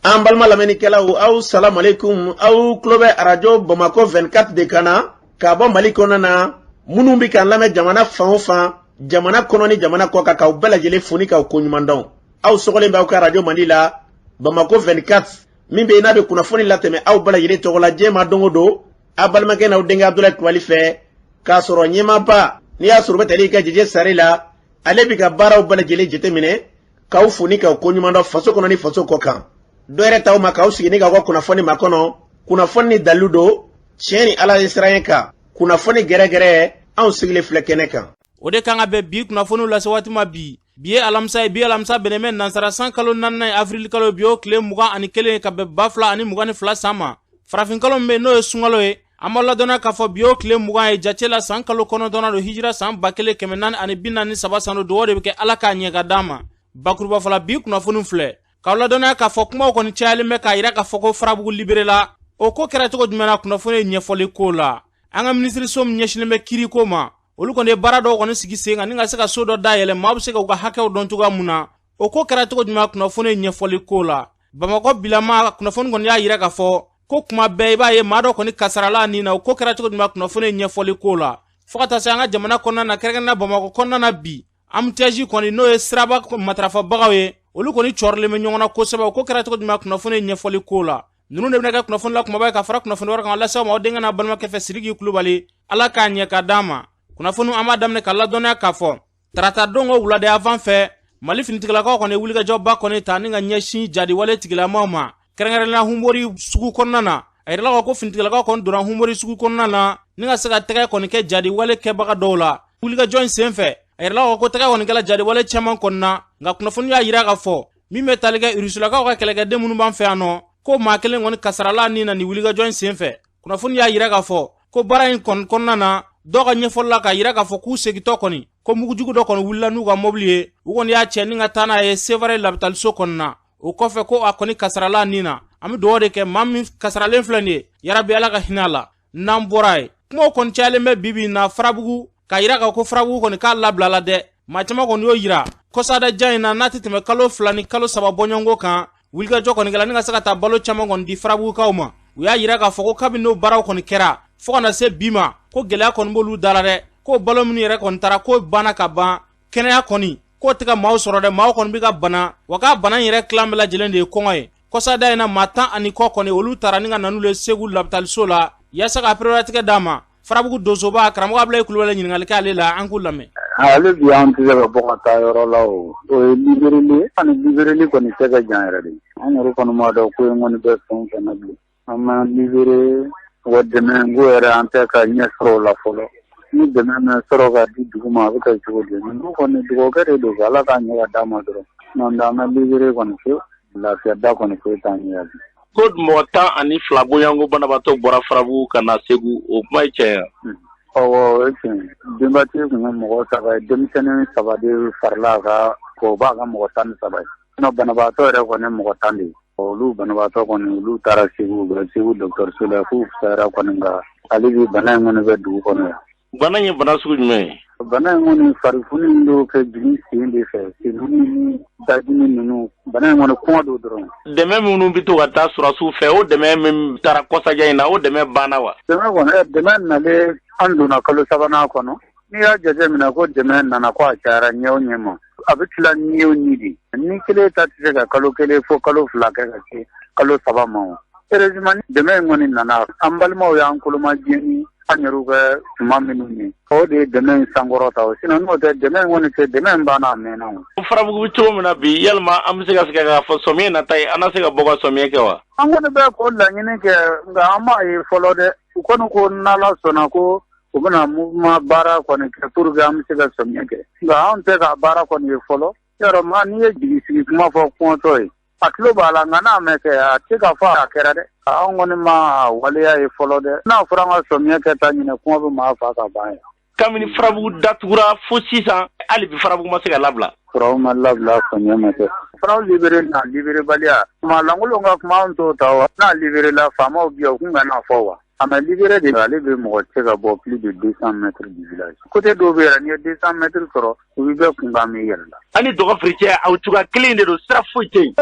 An balima lamɛnnikɛlaw, aw salamu aleykum. Aw tulo bɛ arajo Bamakɔ 24 de kan na k'a bɔ Mali kɔnɔna na. Minnu bɛ k'an lamɛn jamana fan o fan, jamana kɔnɔ ni jamana kɔ kan, k'aw bɛɛ lajɛlen fo ni k'aw koɲuman dɔn. Aw sɔgɔlen bɛ aw ka arajo mandi la, Bamakɔ 24, min bɛ yen n'a bɛ kunnafoni latɛmɛ aw bɛɛ lajɛlen tɔgɔ la diɲɛ ma don o don, aw balimakɛ n'aw denkɛ Abudulayi Kulubali fɛ, k'a sɔrɔ ɲɛmaaba n'i y'a sɔrɔ u bɛ tali kɛ Jeje Sare la, ale bɛ ka baaraw bɛɛ lajɛlen jateminɛ, k'aw fo ni k'aw koɲuman dɔn faso kɔnɔ ni faso kɔ kan. Dɔ yɛrɛ t'aw ma k'aw sigi ni k'aw ka kunnafoni makɔnɔ, kunnafoni ni dalilu don, tiɲɛ ni Ala ye siran kan, kunnafoni gɛrɛgɛrɛ, anw sigilen filɛ kɛnɛ kan. O de kan ka bɛn bi kunnafoniw lase waati ma bi. Bi ye alamisa ye, bi alamisa bɛnnen bɛ nansara san kalo naaninan ye, avril kalo, bi o tile 21 ka bɛn 2022 san ma. Farafin kalo min bɛ n'o ye sunkalo ye, an b'a ladɔnniya k'a fɔ bi o tile 20 ye jate la, san kalo 9nan don, hijira san 1443 san don. Dugawu de bɛ kɛ Ala k'a ɲɛ ka d'an ma. Bakuruba fɔla, bi kunnafoni filɛ k'aw ladɔnniya k'a fɔ kumaw kɔni cayalen bɛ k'a yira k'a fɔ ko Farabugu libéré la. O ko kɛra cogo jumɛn na? Kunnafoni ye ɲɛfɔli ko la. An ka minisiriso min ɲɛsinnen bɛ kiriko ma, olu kɔni ye baara dɔw kɔni sigi sen kan ni ka se ka so dɔ dayɛlɛ, maa bɛ se ka u ka hakɛw dɔn cogoya mun na. O ko kɛra cogo jumɛn? Kunnafoni ye ɲɛfɔli ko la. Bamakɔ bilama, kunnafoni kɔni y'a yira k'a fɔ ko kuma bɛɛ i b'a ye maa dɔ kɔni kasarala nin na. O ko kɛra cogo jumɛn? Kunnafoni ye ɲɛfɔli ko la. Fo ka taa se an ka jamana kɔnɔna na, kɛrɛnkɛrɛnnenya Bamakɔ kɔnɔna na, bi embouteillage kɔni, n'o ye siraba matarafabagaw ye, olu kɔni cɔrilen bɛ ɲɔgɔn na kosɛbɛ. O ko kɛra cogo jumɛn? Kunnafoni ye ɲɛfɔli ko la. Ninnu de bɛna kɛ kunnafoni la kumaba ye ka fara kunnafoni wɛrɛ kan lase aw ma aw denkɛ n'a balimakɛ fɛ, Sidiki Kulubali. Ala k'a ɲɛ ka d'an ma. Kunnafoni, an b'a daminɛ ka ladɔnniya k'a fɔ tarata don ko wulada yan fɛ, Mali finitigilakaw kɔni wulikajɔba kɔni ta ni ka ɲɛsin jadiwale tigilamaw ma, kɛrɛnkɛrɛnnenya Hunbori sugu kɔnɔna na. A yirala ko finitigilakaw kɔni donna Hunbori sugu kɔnɔna na ni ka se ka tɛgɛ kɔni kɛ jadiwale kɛbaga dɔw la. Wulikajɔ in sen fɛ, a yirala ko tɛgɛ kɔni kɛla jadiwale caman kɔni na, nka kunnafoni y'a yira k'a fɔ min bɛ tali kɛ Irusilakaw ka kɛlɛkɛden minnu b'an fɛ yan nɔ, ko maa kelen kɔni kasarala nin na nin wulikajɔ in sen fɛ. Kunnafoni y'a yira k'a fɔ ko baara in kɔni kɔnɔna na, dɔw ka ɲɛfɔli la, k'a yira k'a fɔ k'u segintɔ kɔni, ko mugujugu dɔ kɔni wulila n'u ka mobili ye, u kɔni y'a cɛ ni ka taa n'a ye Sevare labitaliso kɔni na. O kɔfɛ ko a kɔni kasarala nin na. An bɛ dugawu de kɛ maa min kasaralen filɛ nin ye, yarabi Ala ka hinɛ a la. N'an bɔra yen, kumaw kɔni cayalen bɛ bibi in na Farabugu, k'a yira k'a ko Farabugu kɔni k'a labilala dɛ. Maa caman kɔni y'o yira kɔsada jan in na, n'a tɛ tɛmɛ kalo 2 ni kalo 3 bɔɲɔgɔnko kan. Wulikajɔ kɔni kɛla ni ka se ka taa balo caman kɔni di Farabugukaw ma. U y'a yira k'a fɔ ko kabini n'o baaraw kɔni kɛra fo ka na se bi ma, ko gɛlɛya kɔni b'olu da la dɛ, ko balo minnu yɛrɛ kɔni taara, k'o banna ka ban. Kɛnɛya kɔni k'o tɛ ka maaw sɔrɔ dɛ, maaw kɔni bɛ ka bana, wa k'a bana in yɛrɛ tilan bɛɛ lajɛlen de ye kɔngɔ ye. Kɔsada in na, maa 10 ani kɔ kɔni, olu taara ni ka na n'u ye Segu labitaliso la yaasa ka pereperelatigɛ d'a ma. Farabugu donsoba karamɔgɔ Abulayi Kulubali ɲininkali kɛ ale la, an k'u lamɛn. Ale bi an tɛ se ka bɔ ka taa yɔrɔ la, o o ye libéréli ye, ani libéréli kɔni tɛ ka jan yɛrɛ de. An yɛrɛ kɔni b'a dɔn ko in kɔni bɛ fɛn o fɛn na bilen, an ma libéré wa dɛmɛ ko yɛrɛ, an tɛ ka ɲɛ sɔrɔ o la fɔlɔ. Ni dɛmɛ ma sɔrɔ ka di dugu ma, a bɛ kɛ cogo di? Ninnu kɔni dugawukɛ de don, Ala k'a ɲɛ ka d'a ma dɔrɔn. N'o tɛ an ka libéré kɔni fiyewu, lafiya da kɔni foyi t'an ɲɛ bi. Ko mɔgɔ 12 bonyanko banabaatɔ bɔra Farabugu ka na Segu, o kuma ye tiɲɛ ye? Awɔ, o ye tiɲɛ ye. Denbatigi tun ye mɔgɔ 3 ye, denmisɛnnin 3 de farala a kan, o b'a ka mɔgɔ 13 ye. Sinon banabaatɔ yɛrɛ kɔni mɔgɔ 10 de ye. Olu banabaatɔ kɔni, olu taara Segu, u bɛ Segu dɔgɔtɔrɔso la, k'u fisayara kɔni, nka hali bi bana in kɔni bɛ dugu kɔnɔ yan. Bana in ye bana sugu jumɛn ye? Bana in kɔni, farifoni dɔw kɛ jigin sen de fɛ, sendimi ni dajimi ninnu. Bana in kɔni, kɔngɔ don dɔrɔn. Dɛmɛ minnu bɛ to ka taa surasiw fɛ, o dɛmɛ min taara kɔsaja in na, o dɛmɛ banna wa? Dɛmɛ kɔni, dɛmɛ nalen, an donna kalo 3nan kɔnɔ. N'i y'a jateminɛ ko dɛmɛ nana, ko a cayara ɲɛ o ɲɛ ma, a bɛ tila ni o ni de. Ni kelen ta tɛ se ka kalo 1 fo kalo 2 kɛ ka se kalo 3 ma o. Heureusement, dɛmɛ in kɔni nana, an balimaw y'an koloma diɲɛ ni an yɛrɛw kɛ tuma minnu ye, o de ye dɛmɛ in sankɔrɔta o. Sinon n'o tɛ, dɛmɛ in kɔni tɛ, dɛmɛ in banna a mɛnna o. Farabugu bɛ cogo min na bi, yalima an bɛ se ka sigi k'a fɔ sɔmiɲɛ nata ye, an na se ka bɔ ka sɔmiɲɛ kɛ wa? An kɔni bɛ k'o laɲini kɛ, nka an m'a ye fɔlɔ dɛ. U kɔni ko n'Ala sɔnna ko u bɛna mouvement baara kɔni kɛ pour que an bɛ se ka sɔmiɲɛ kɛ, nka anw tɛ ka baara kɔni ye fɔlɔ. Yɔrɔ maa n'i ye jigi sigi kuma fɔ kɔngɔtɔ ye, a tulo b'a la, nka n'a mɛn kɛ, a tɛ k'a fɔ a kɛra dɛ. Anw kɔni ma waleya ye fɔlɔ dɛ. N'a fɔra an ka sɔmiɲɛ kɛ ta ɲinɛ, kɔngɔ bɛ maa fa ka ban yan. Kabini Farabugu datugura fo sisan, hali bi Farabugu ma se ka labila. Farabugu ma labila, sɔmiɲɛ ma kɛ. Farabugu libéré n'a libéré baliya, kuma lankolon ka kuma, anw t'o ta wa. N'a libéré la, faamaw bi yan, u kun ka n'a fɔ wa. A ma libéré de, ale bɛ mɔgɔ tɛ ka bɔ plus de 200 mètres du village. Côté dɔw bɛ yen, n'i ye 200 mètres sɔrɔ, u b'i bɛɛ kunkan mɛn i yɛrɛ la. Ani Dɔgɔfiri cɛ, aw cogoya kelen de don, sira foyi tɛ yen.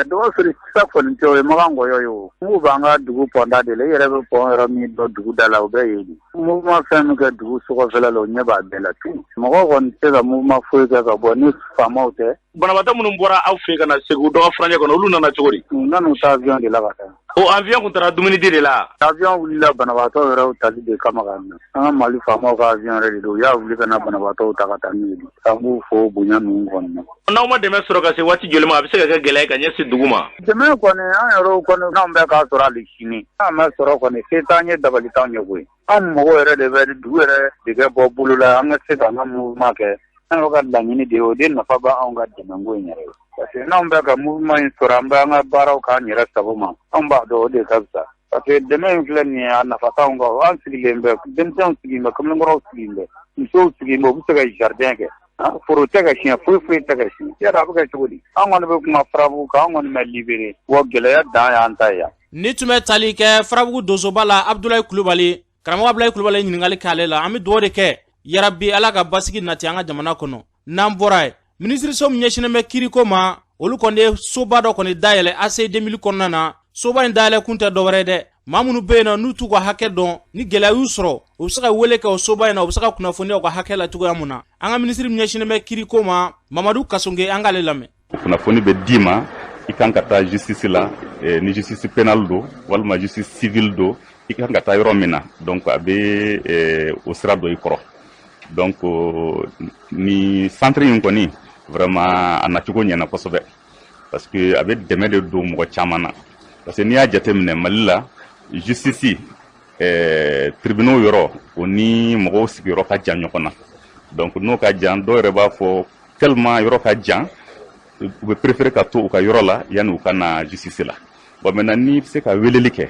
Dɔgɔfiri sira kɔni tɛ, o ye makan ngɔyɔ ye. O n'u b'an ka dugu pɔnda de la, i yɛrɛ bɛ pɔn yɔrɔ min dɔn dugu da la, o bɛɛ ye de. Mouvement fɛn min kɛ dugu sokɔfɛla la, o ɲɛ b'a bɛɛ la tu. Mɔgɔ kɔni tɛ se ka mouvement foyi kɛ ka bɔ ni faamaw tɛ. Banabaatɔ minnu bɔra aw fɛ ka na Segu dɔgɔ furancɛ kɔnɔ, olu nana cogo di? U nan'u ta avion de la ka taa. O avion kun taara dumuni di de la? Avion wulila banabaatɔ yɛrɛw tali de kama ka na. An ka Mali faamaw ka avion yɛrɛ de don, u y'a wuli ka na banabaatɔw ta ka taa n'u ye. An b'u fo bonya ninnu kɔni na. N'aw ma dɛmɛ sɔrɔ ka se waati joli ma, a bɛ se ka kɛ gɛlɛya ka ɲɛsin dugu ma? Dɛmɛ kɔni, an yɛrɛw kɔni, n'anw bɛ k'a sɔrɔ hali sini, an ma sɔrɔ kɔni, se t'an ye, dabali t'anw ye koyi. An mago yɛrɛ de bɛ dugu yɛrɛ de kɛ bɔ bolo la, an ka se k'an ka mouvement kɛ. An yɛrɛ ka laɲini de ye o de, nafa b'anw ka dɛmɛko in yɛrɛ ye, parce que n'anw bɛ ka mouvement in sɔrɔ, an bɛ an ka baaraw k'an yɛrɛ sago ma, anw b'a dɔn o de ka fisa, parce que dɛmɛ in filɛ nin ye, a nafa t'anw kan. An sigilen bɛ, denmisɛnw sigilen bɛ, kamalenkɔrɔw sigilen bɛ, musow sigilen bɛ, u bɛ se ka jardin kɛ, foro tɛ ka siɲɛ, foyi foyi tɛ ka siɲɛ. Yala a bɛ kɛ cogo di? An kɔni bɛ kuma Farabugu kan, an kɔni ma libéré wa, gɛlɛya dan y'an ta ye yan. Ni tun bɛ tali kɛ Farabugu donsoba la, Abudulayi Kulubali, karamɔgɔ Abudulayi Kulubali, ɲininkali k'ale la. An bɛ dugawu de kɛ, yarabi Ala ka basigi nati an ka jamana kɔnɔ. N'an bɔra yen, minisiriso min ɲɛsinnen bɛ kiriko ma, olu kɔni ye soba dɔ kɔni dayɛlɛ ACI 2000 kɔnɔna na. Soba in dayɛlɛ kun tɛ dɔwɛrɛ dɛ, maa minnu bɛ yen nɔ, n'u t'u ka hakɛ dɔn, ni gɛlɛya y'u sɔrɔ, u bɛ se ka wele kɛ o soba in na, u bɛ se ka kunnafoniya u ka hakɛ la cogoya mun na. An ka minisiri min ɲɛsinnen bɛ kiriko ma, Mamadu Kasonge, an k'ale lamɛn. Kunnafoni bɛ d'i ma, i kan ka taa justice la, ni justice pénale don walima justice civile don, i kan ka taa yɔrɔ min na. Donc a bɛ o sira dɔ i kɔrɔ. Donc ni centre in kɔni, vraiment a nacogo ɲɛna kosɛbɛ, parce que a bɛ dɛmɛ de don mɔgɔ caman na, parce que n'i y'a jateminɛ Mali la, justice tribunaux yɔrɔ, o ni mɔgɔw sigiyɔrɔ ka jan ɲɔgɔn na. Donc n'o ka jan, dɔw yɛrɛ b'a fɔ tellement yɔrɔ ka jan, u bɛ préférer ka to u ka yɔrɔ la yanni u ka na justice la. Bon, maintenant n'i bɛ se ka weleli kɛ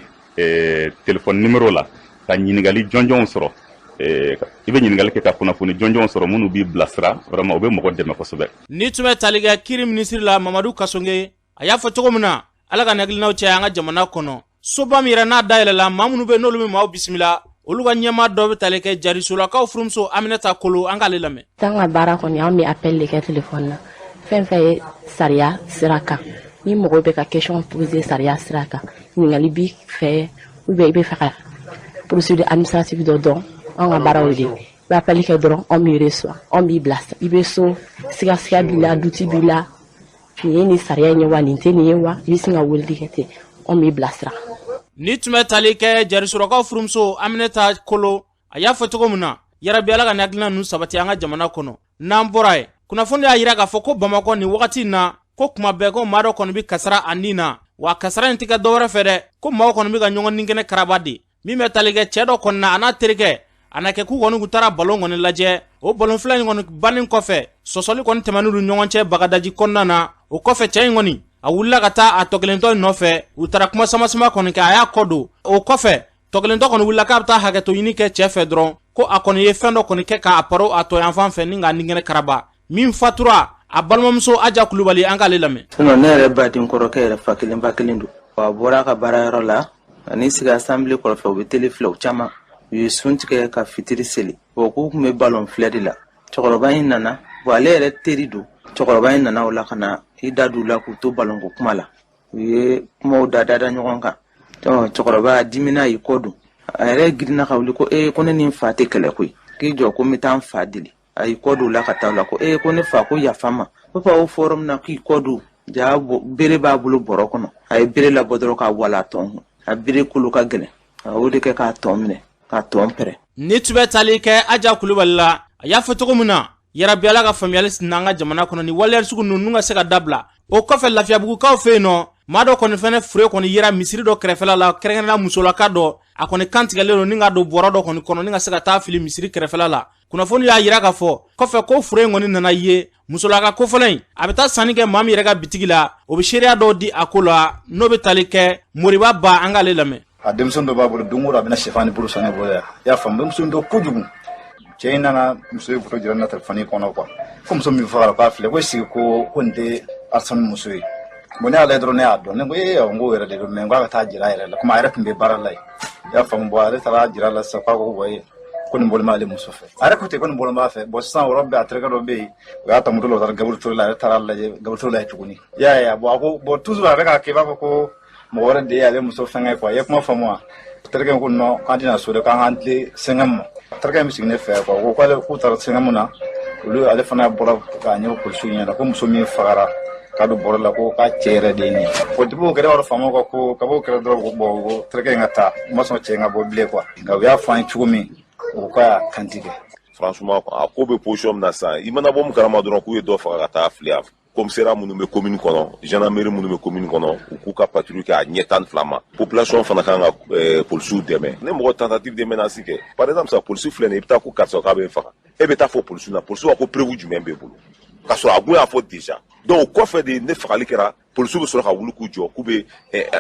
téléphone numéro la ka ɲininkali jɔnjɔnw sɔrɔ, i bɛ ɲininkali kɛ ka kunnafoni jɔnjɔnw sɔrɔ minnu b'i bilasira, vraiment o bɛ mɔgɔ dɛmɛ kosɛbɛ. Ni tun bɛ tali kɛ kiri minisiri la, Mamadu Kasonge, a y'a fɔ cogo min na, Ala ka hakilinaw caya an ka jamana kɔnɔ. Soba min yɛrɛ n'a dayɛlɛla, maa minnu bɛ n'olu bɛ maaw bisimila, olu ka ɲɛmaa dɔ bɛ tali kɛ Jarisolakaw furumuso Aminata Kolo, an k'ale lamɛn. An ka baara kɔni, an bɛ appel de kɛ téléphone na. Fɛn fɛn ye sariya sira kan, ni mɔgɔw bɛ ka question poser sariya sira kan, ɲininkali b'i fɛ ou bien i bɛ fɛ ka procédure administrative dɔ dɔn, an ka baara o de ye. I bɛ appel kɛ dɔrɔn, anw b'i reçoit, anw b'i bilasira. I bɛ so, sigasiga b'i la, doute b'i la, nin ye nin sariya in ye wa, nin tɛ nin ye wa, i bɛ sin ka weleli kɛ ten, anw b'i bilasira. Ni tun bɛ tali kɛ Jarisolakaw furumuso Aminata Kolo, a y'a fɔ cogo min na, yarabi Ala ka nin hakilina ninnu sabati an ka jamana kɔnɔ. N'an bɔra yen, kunnafoni y'a yira k'a fɔ ko Bamakɔ nin wagati in na, ko kuma bɛɛ ko maa dɔ kɔni bɛ kasara a nin na, wa kasara in tɛ kɛ dɔwɛrɛ fɛ dɛ, ko maaw kɔni bɛ ka ɲɔgɔn ninkɛnɛ karaba de. Min bɛ tali kɛ cɛ dɔ kɔni na, a n'a terikɛ, a na kɛ k'u kɔni k'u taara balon kɔni lajɛ. O balon fila in kɔni bannen kɔfɛ, sɔsɔli kɔni tɛmɛn'u ɲɔgɔn cɛ Bagadaji kɔnɔna na. O kɔfɛ, cɛ in kɔni a wulila ka taa a tɔkelentɔ in nɔfɛ, u taara kuma sama sama kɔni kɛ, a y'a kɔ don. O kɔfɛ, tɔkelentɔ kɔni wulila k'a bɛ taa hakɛto ɲini kɛ cɛ fɛ dɔrɔn, ko a kɔni ye fɛn dɔ kɔni kɛ k'a paro a tɔ yanfan fɛ ni k'a ninkɛnɛ karaba. Min fatura, a balimamuso Aja Kulubali, an k'ale lamɛn. Sinon ne yɛrɛ baden kɔrɔkɛ yɛrɛ, fa kelen ba kelen don. A bɔra a ka baarayɔrɔ la ani sigi assemblée kɔrɔfɛ, u bɛ télé filɛ. U caman u ye sun tigɛ ka fitiri seli. Bon, k'u tun bɛ balon filɛ de la, cɛkɔrɔba in nana. Bon, ale yɛrɛ teri don. Cɛkɔrɔba in nana o la ka na i da don u la k'u to balonko kuma la. U ye kumaw da da da ɲɔgɔn kan. Cɛkɔrɔba a dimina, y'i kɔ don. A yɛrɛ girinna ka wuli ko ee, ko ne ni n fa tɛ kɛlɛ koyi, k'i jɔ ko n bɛ taa n fa deli. A y'i kɔ don o la ka taa o la ko ee, ko ne fa, ko yafa ma papa. O fɔ yɔrɔ min na k'i kɔ don, ja bere b'a bolo bɔrɔ kɔnɔ. A ye bere labɔ dɔrɔn k'a wala a tɔn kun. A bere kolo ka gɛlɛn, a y'o de kɛ k'a tɔn minɛ, k'a tɔn pɛrɛ. Ni tun bɛ tali kɛ Aja Kulubali la, a y'a fɔ cogo min na, yarabi Ala ka faamuyali n'an ka jamana kɔnɔ, ni waleya sugu ninnu ka se ka dabila. O kɔfɛ, Lafiyabugukaw fɛ yen nɔ, maa dɔ kɔni fɛnɛ fure kɔni yera misiri dɔ kɛrɛfɛla la, kɛrɛnkɛrɛnnenya musolaka dɔ. A kɔni kantigɛlen don ni ka don bɔrɔ dɔ kɔni kɔnɔ ni ka se ka taa fili misiri kɛrɛfɛla la. Kunnafoni y'a yira k'a fɔ kɔfɛ ko fure in kɔni nana ye musolaka kofɔlɔ in, a bɛ taa sanni kɛ maa min yɛrɛ ka bitigi la, o bɛ seereya dɔw di a ko la, n'o bɛ tali kɛ Moriba Ba, an k'ale lamɛn. A denmisɛn dɔ b'a bolo, don o don a bɛna sɛfan ni buru san ne bolo yan. I y'a faamu, muso in dɔn kojugu. Cɛ in nana, muso ye photo jira ne na téléphone kɔnɔ quoi, ko muso min fagara k'a filɛ, ko sigi ko nin tɛ Arsene muso ye. Bon, ne y'a lajɛ dɔrɔn, ne y'a dɔn. Ne ko ee, n ko yɛrɛ de don, mais n ko a ka taa jira a yɛrɛ la, komi a yɛrɛ tun bɛ baara la yen. I y'a faamu? Bon, ale taara jira la sisan k'a ko wayi, ko nin bɔlen b'ale muso fɛ. A yɛrɛ ko ten ko nin bɔlen b'a fɛ. Bon, sisan o yɔrɔ bɛɛ, a terikɛ dɔ bɛ yen, o y'a ta moto la, o taara Gabriel Touré la. A yɛrɛ taara lajɛ Gabriel Touré la yen tuguni. I y'a ye? Bon, a ko bon, toujours a bɛ k'a kɛ i b'a fɔ ko mɔgɔ wɛrɛ de ye ale muso fɛngɛ quoi. I ye kuma faamu wa? Terikɛ ko non, k'an tɛna so dɛ, k'an k'an tilen cinquième ma. Terikɛ in bɛ sigi ne fɛ quoi. O ko k'ale k'u taara cinquième na, olu ale fana bɔra k'a ɲɛfɔ polisiw ɲɛna ko muso min fagara k'a don bɔrɔ la, ko k'a cɛ yɛrɛ de ye nin ye. Bon, depuis o kɛra, b'a dɔn faamaw ka ko ka b'o kɛra dɔrɔn. Bon, o terikɛ in ka taa, u ma sɔn cɛ in ka bɔ bilen quoi. Nka u y'a fɔ an ye cogo min, o k'a kantigɛ. Franchement, a ko bɛ position min na sisan, i mana bɔ mun kalama dɔrɔn k'u ye dɔ faga ka taa fili a commissariat minnu bɛ commune kɔnɔ, gendarmerie minnu bɛ commune kɔnɔ, u k'u ka patrouille kɛ a ɲɛ 12 ma. Population fana kan ka polisiw dɛmɛ. Ni mɔgɔ tentative de menace kɛ, par exemple sa, polisi filɛ nin ye, i bɛ taa ko karisa k'a bɛ n faga, e bɛ taa fɔ polisiw na, polisiw b'a ko preuve jumɛn b'e bolo, k'a sɔrɔ a kun y'a fɔ déjà. Donc o kɔfɛ de, ne fagali kɛra, polisiw bɛ sɔrɔ ka wuli k'u jɔ k'u bɛ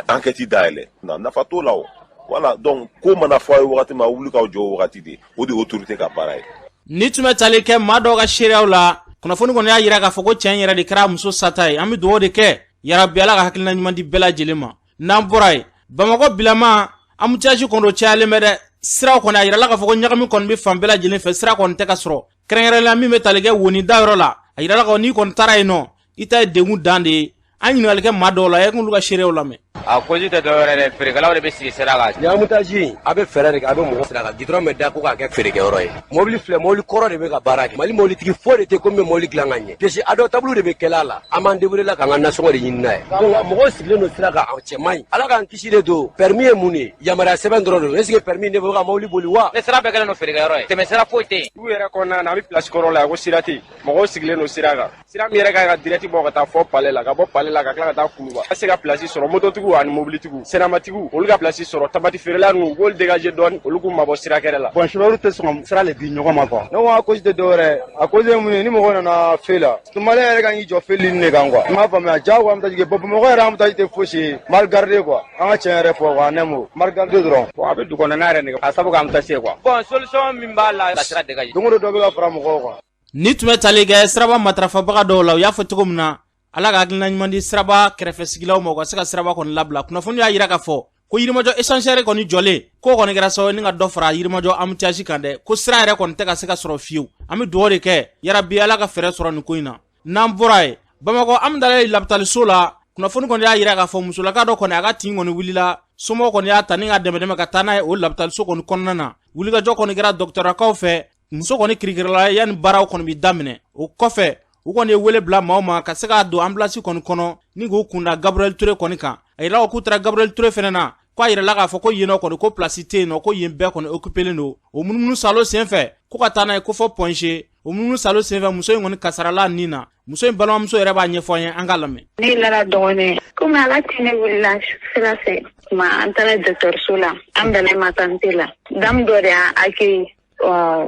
enquête dayɛlɛ na, nafa t'o la o. Voilà, donc ko mana fɔ a ye wagati min, a wuli k'aw jɔ o wagati de, o de ye autorité ka baara ye. Ni tun bɛ tali kɛ maa dɔw ka seereyaw la, kunnafoni kɔni y'a yira k'a fɔ ko cɛ in yɛrɛ de kɛra muso sata ye. An bɛ dugawu de kɛ, yarabi Ala ka hakilina ɲuman di bɛɛ lajɛlen ma. N'an bɔra yen, Bamakɔ bilama, embouteillage kɔni o cayalen bɛ dɛ. Siraw kɔni, a yirala k'a fɔ ko ɲagami kɔni bɛ fan bɛɛ lajɛlen fɛ, sira kɔni tɛ ka sɔrɔ, kɛrɛnkɛrɛnnenya min bɛ tali kɛ woni da yɔrɔ la. A yirala k'a fɔ n'i kɔni taara yen nɔ, i ta ye degun dan de ye. An ɲininkali kɛ maa dɔw la, e k'olu ka seerew lamɛn. A cause tɛ dɔwɛrɛ dɛ, feerekɛlaw de bɛ sigi sira kan. Ni embouteillage, a bɛ fɛɛrɛ de kɛ, a bɛ mɔgɔ sira kan, goudron bɛ da ko k'a kɛ feerekɛyɔrɔ ye. Mobili filɛ, mobili kɔrɔ de bɛ ka baara kɛ. Mali mobilitigi foyi de tɛ ko min bɛ mobili dilan ka ɲɛ. Pièce adaptable de bɛ kɛlɛ a la. An b'an débrouiller la k'an ka nasɔngɔ de ɲini n'a ye. Donc mɔgɔw sigilen don sira kan, a cɛ man ɲi. Ala k'an kisi de don. Permis ye mun de ye? Yamaruya sɛbɛn dɔrɔn don. Est ce que permis ne bɛ ka mobili boli wa? Ne sira bɛɛ kɛlen don feerekɛyɔrɔ ye, tɛmɛ sira foyi tɛ yen. Dugu yɛrɛ kɔnɔna na, an bɛ place kɔrɔ la yan, ko sira tɛ yen, mɔgɔw sigilen don sira kan, sira min yɛrɛ kan ka direct bɔ ka taa fɔ palais la, ka bɔ palais la ka tila ka taa Kuluba, ka se ka place sɔrɔ. Mototigiw ani mobilitigiw, senamatigiw, olu ka place sɔrɔ. Tamati feerela ninnu, u k'olu dégager dɔɔni, olu k'u mabɔ sira kɛrɛ la. Bon, chauffeur tɛ sɔn ka sira le di ɲɔgɔn ma quoi. Ne ko a cause tɛ dɔwɛrɛ, a cause ye mun ye? Ni mɔgɔ nana feu la, malien yɛrɛ kan k'i jɔ feu ligne de kan quoi. I m'a faamuya? Diyagoya embouteillage kɛ. Bon, Bamakɔ yɛrɛ embouteillage tɛ fosi ye, mal gardé quoi. An ka tiɲɛ yɛrɛ fɔ quoi, en un mot, mal gardé dɔrɔn. Bon, a bɛ dugu kɔnɔna yɛrɛ nɛgɛ a sababu kɛ embouteillage ye quoi. Bon, solution min b'a la, ka sira dégager. Don o don dɔ bɛ ka fara mɔgɔw kan. Ni tun bɛ tali kɛ siraba matarafabaga dɔw la, u y'a fɔ cogo min na, Ala ka hakilina ɲuman di siraba kɛrɛfɛ sigilaw ma, u ka se ka siraba kɔni labila. Kunnafoni y'a yira k'a fɔ ko Yirimajɔ échangeur kɔni jɔlen k'o kɔni kɛra sababu ni ka dɔ fara Yirimajɔ embouteillage kan dɛ, ko sira yɛrɛ kɔni tɛ ka se ka sɔrɔ fiyewu. An bɛ dugawu de kɛ, yarabi Ala ka fɛɛrɛ sɔrɔ nin ko in na. N'an bɔra yen, Bamakɔ Amudalayi lapitaliso la, kunnafoni kɔni y'a yira k'a fɔ musolaka dɔ kɔni, a ka tin kɔni wulila, somɔgɔw kɔni y'a ta ni ka dɛmɛ dɛmɛ ka taa n'a ye o lapitaliso kɔni kɔnɔna na. Wulikajɔ kɔni kɛra dɔgɔtɔrɔkaw fɛ, muso kɔni kirikirila yanni baaraw kɔni bi daminɛ. O kɔfɛ, u kɔni ye wele bila maaw ma ka se k'a don ambulance kɔni kɔnɔ ni k'u kunda Gabriel Touré kɔni kan. A yirala k'u taara Gabriel Touré fɛnɛ na, ko a yirala k'a fɔ ko yen nɔ kɔni, ko place tɛ yen nɔ, ko yen bɛɛ kɔni occupélen don. O munumunu salo senfɛ, ko ka taa n'a ye ko fɔ Point G. O munumunu salo senfɛ, muso in kɔni kasarala nin na. Muso in balimamuso yɛrɛ b'a ɲɛfɔ an ye, an k'a lamɛn. Ne lara dɔgɔnin komi ala tɛ ne wulila sira fɛ tuma, an taara dɔgɔtɔrɔso la, an bɛnna maternité la, dame dɔ de y'an accueilli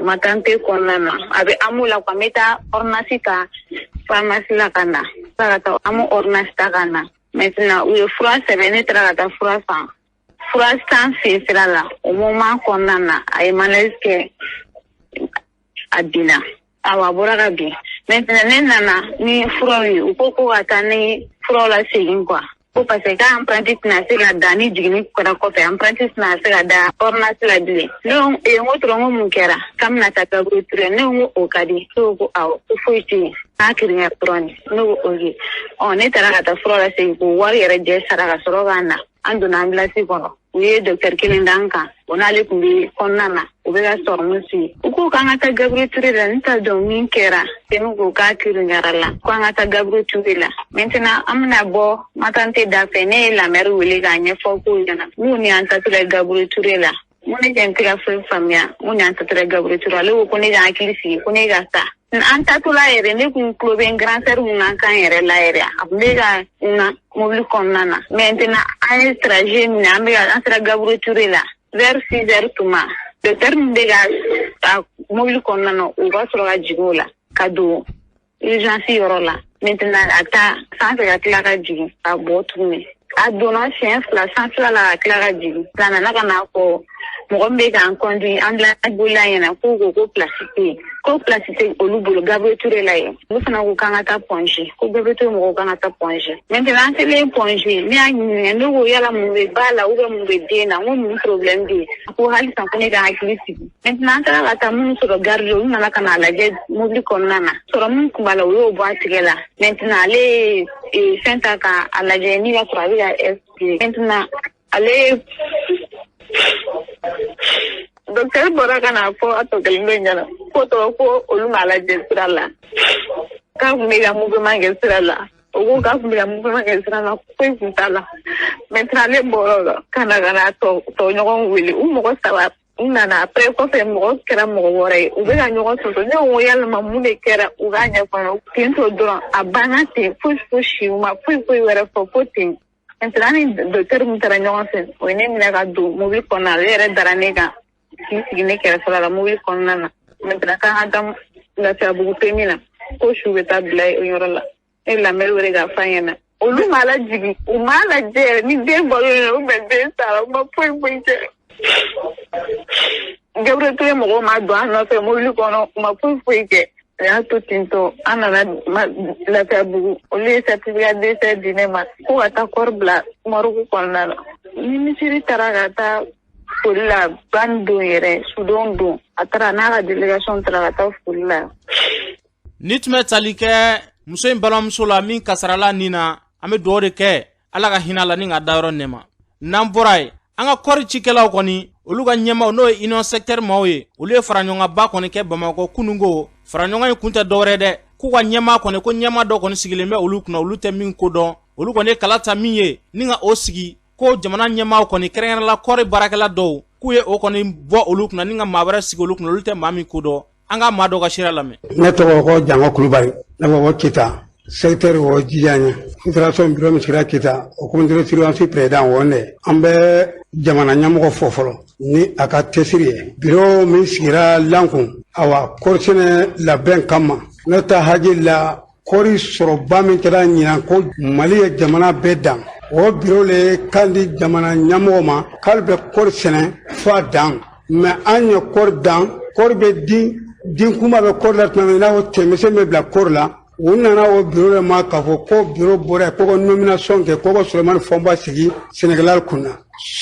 maternité kɔnɔna na. A bɛ AMO la quoi. N bɛ taa ordonnance ta pharmacie la ka na, ka taa AMO ordonnance ta ka na. Maintenant u ye fura sɛbɛn, ne taara ka taa fura san. Fura san sen sira la, o moment kɔnɔna na, a ye malaise kɛ, a binna. Awa, a bɔra ka bin. Maintenant ne nana ni furaw ye, u ko ko ka taa ni furaw la segin quoi, ko parce que k'a empreinte tɛna se ka da ni jiginni kɛra kɔfɛ, empreinte tɛna se ka da ordonnance la bilen. Ne ko ee, n ko tɔrɔ, n ko mun kɛra k'an bɛna taa Gabriel Touré? Ne ko o ka di. Ne ko ko awɔ, ko foyi tɛ yen, k'a kirinya dɔrɔn de. Ne ko ok. Ɔ, ne taara ka taa fura la segin k'o wari yɛrɛ jɛ sara ka sɔrɔ ka na. An donna ambulance kɔnɔ, u ye docteur kelen d'an kan, o n'ale tun bɛ kɔnɔna na, u bɛ ka sɔrɔmu sigi. U ko k'an ka taa Gabriel Touré la. Ne t'a dɔn min kɛra. Ne ko k'a kirinyara la, ko an ka taa Gabriel Touré la. Maintenant an bɛna bɔ maternité da fɛ, ne ye la mère wele k'a ɲɛfɔ kow ɲɛna. N ni an taatɔla Gabriel Touré la, n ko ne kɛ n tɛ ka foyi faamuya. N ko ni an taatɔla Gabriel Touré, ale ko ko ne ka hakili sigi, ko ne ka taa. An taatɔla yɛrɛ, ne kun tulo bɛ n grand sœur mun kan kan yɛrɛ la yɛrɛ, a kun bɛ ka na mobili kɔnɔna na. Maintenant an ye trajet minɛ, an bɛ ka an sera Gabriel Touré la vers 6 heures tuma, docteur min bɛ ka mobili kɔnɔna na, u ka sɔrɔ ka jigin o la ka don urgence yɔrɔ la. Maintenant a taa sanfɛ ka tila ka jigin ka bɔ tuguni. A donna siɲɛ fila sanfɛla la ka tila ka jigin. A nana ka n'a fɔ Mɔgɔ min bɛ k'an conduit, ambulance bolila ɲɛna, k'u ko ko place tɛ yen, ko place tɛ olu bolo Gabriel Touré la yen. Olu fana ko k'an ka taa Point G, ko Gabriel Touré mɔgɔw k'an ka taa Point G. Maintenant, an selen Point G, ne y'a ɲininka, ne ko yala mun bɛ ba la ou bien mun bɛ den na? N ko mun problème bɛ yen? Ko halisa ko ne ka hakili sigi. Maintenant, an taara ka taa minnu sɔrɔ garde, olu nana ka n'a lajɛ mobili kɔnɔna na. Sɔrɔ min tun b'a la, u y'o bɔ a tigɛ la. Maintenant, ale ye fɛn ta k'a lajɛ ni ka sɔrɔ a bɛ ka expliquer. Maintenant, ale docteur bɔra ka n'a fɔ a tɔ kelen dɔ ɲɛna ko tɔgɔ ko olu m'a lajɛ sira la, k'a tun bɛ ka mouvement kɛ sira la. O ko k'a tun bɛ ka mouvement kɛ sira la, foyi tun t'a la. Maintenant, ale bɔra o la ka na ka na tɔɲɔgɔnw wele, u mɔgɔ saba u nana. Après, kɔfɛ mɔgɔ kɛra mɔgɔ wɔɔrɔ ye, u bɛ ka ɲɔgɔn sɔsɔ. Ne ko yalima mun de kɛra? U k'a ɲɛfɔ n ye ten tɔ dɔrɔn, a banna ten, foyi fosi, u ma foyi foyi wɛrɛ fɔ fo ten. Maintenant, ni docteur min taara ɲɔgɔn fɛ, o ye ne minɛ ka don mobili kɔnɔna, ale yɛrɛ dara ne kan k'i sigi ne kɛrɛfɛla la mobili kɔnɔna na. Maintenant, k'an ka taa Lafiyabugu PMI na, ko su bɛ taa bila o yɔrɔ la. Ne lamɛn wele k'a f'a ɲɛna, olu m'a lajigin, u m'a lajɛ yɛrɛ ni den balolen ou bien den sara, u ma foyi foyi kɛ. Gabriel Touré mɔgɔw ma don an nɔfɛ mobili kɔnɔ, u ma foyi foyi kɛ. U y'a to ten tɔ, an nana Lafiyabugu, olu ye certificat décès di ne ma ko ka taa corps bila morgue kɔnɔna la. Minisiri taara ka taa foli la ban don yɛrɛ, sudon don, a taara n'a ka délégation taara ka taa foli la. Ni tun bɛ tali kɛ muso in balimamuso la min kasarala nin na, an bɛ dugawu de kɛ, Ala ka hinɛ la ni ka dayɔrɔ nɛma. N'an bɔra yen, an ka kɔɔri cikɛlaw kɔni, olu ka ɲɛmaw, n'o ye union secteur maaw ye, olu ye faraɲɔgɔnba kɔni kɛ Bamakɔ kununko. Faraɲɔgɔn in kun tɛ dɔwɛrɛ dɛ, k'u ka ɲɛmaa kɔni, ko ɲɛmaa dɔ kɔni sigilen bɛ olu kunna, olu tɛ min ko dɔn. Olu kɔni ye kala ta min ye ni ka o sigi, ko jamana ɲɛmaaw kɔni, kɛrɛnkɛrɛnla kɔɔri baarakɛla dɔw, k'u ye o kɔni bɔ olu kunna ni ka maa wɛrɛ sigi olu kunna, olu tɛ maa min ko dɔn. An ka maa dɔ ka sira lamɛn. Ne tɔgɔ ko Jango Kulubali, ne bɔ bɔ Kita, secteur o Jijaɲɛ, fédération bureau min sigira Kita, o comité de surveillance président o ne. An bɛ jamana ɲɛmɔgɔ fɔ fɔlɔ ni a ka cɛsiri ye. Bureau min sigira Lankun, awa, kɔɔrisɛnɛ labɛn kama, ne ta hakili la, kɔɔri sɔrɔba min kɛra ɲinan, ko Mali ye jamana bɛɛ dan, o bureau le kan di jamana ɲɛmɔgɔ ma k'ale bɛ kɔɔri sɛnɛ fo a dan. Mais an ye kɔɔri dan, kɔɔri bɛ di, den kunba bɛ kɔɔri la tuma min, i n'a fɔ tɛmɛsɛn bɛ bila kɔɔri la, u nana o bureau de ma k'a fɔ ko bureau bɔra yen, ko ka nomination kɛ, ko ka Solomani Fɔnba sigi sɛnɛkɛla kunna.